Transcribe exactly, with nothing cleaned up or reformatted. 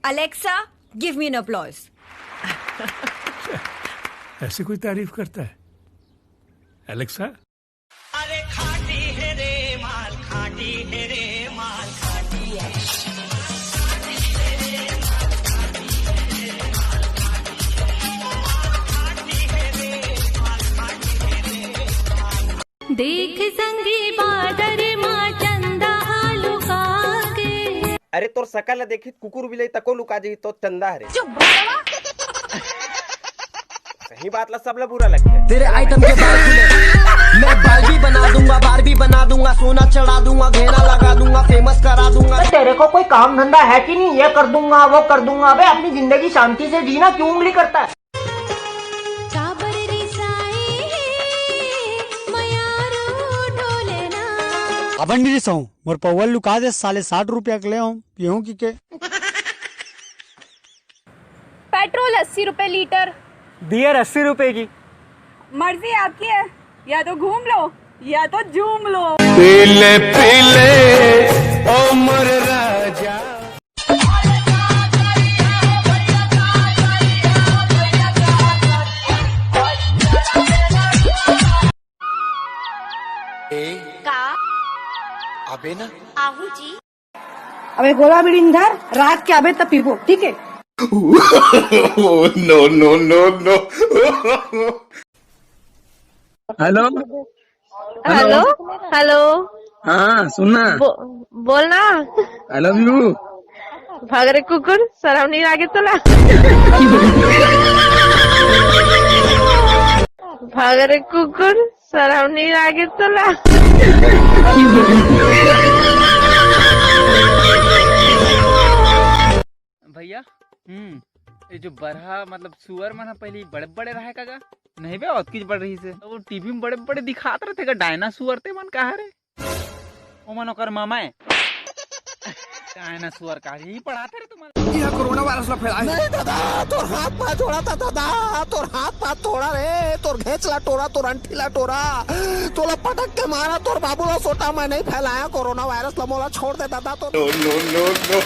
Alexa, give me an applause. ऐसे कोई तारीफ करता है? एलेक्सा। अरे खाटी है रे माल, खाटी है रे माल, खाटी है। देख संगी बादर मा चंदा आलू कागे। अरे तोर सकल ल देखित कुकुर बिलई तको लुका जही तो चंदा हरे। चुप बकवा। सही बात ला सबला बुरा लगथे। तेरे आइटम के बाल खुले, मैं बाल भी बना दूंगा, बार भी बना दूंगा, सोना चढ़ा दूंगा, घेना लगा दूंगा, फेमस करा दूंगा। तो तेरे को कोई काम धंधा है कि नहीं? ये कर दूंगा, वो कर दूंगा। अबे अपनी जिंदगी शांति से जीना, क्यों उंगली करता है? काबर रिसाए हे मयारू ढोलेना। अबन भी रिसाऊं, मोर पौवल लुका दे, साले साठ रुपया के ले आऊं, पीऊं की के। पेट्रोल अस्सी रुपए लीटर। बियर अस्सी रुपए की। मर्जी आपकी है, या तो घूम लो या तो झूम लो। पीले पीले ओ मोर राजा। ए, का? अबे ना। आहू जी। अबे गोला बीड़ी धर, रात के अबे तब पीबो, ठीक है? No, no, no, no। Hello. Hello. Hello. हाँ, सुन ना। बो-, बोल ना। I love you। भाग रे कुकुर, शरम नहीं लागे तोला? भाग रे कुकुर, शरम नहीं लागे तोला? भैया, हम्म, ये जो बरहा, मतलब सुअर मन ह पहले बड़े बड़े रहे का गा? नहीं बे, ओतकीच बड़ रहिस हे। वो टीवी में बड़े बड़े दिखात रहिथे का डायनासोर, ते मन कहा रे? ओमन ओकर मामा ए। डायनासोर का यही पढ़ाते रे तुमन। यह कोरोना वायरस ला फैलाए। नहीं दादा, तोर हाथ पाँव जोड़ा था दादा, तोर हाथ पाँव तोड़ा रे, तोर घेंच ला टोरा, तोर अंठी ला टोरा, तोला पटक के मारा, तोर बाबू ला सोटा, मैं नहीं फैलाया कोरोना वायरस ला, मोला छोड़ दे दादा। तो No, no, no, no।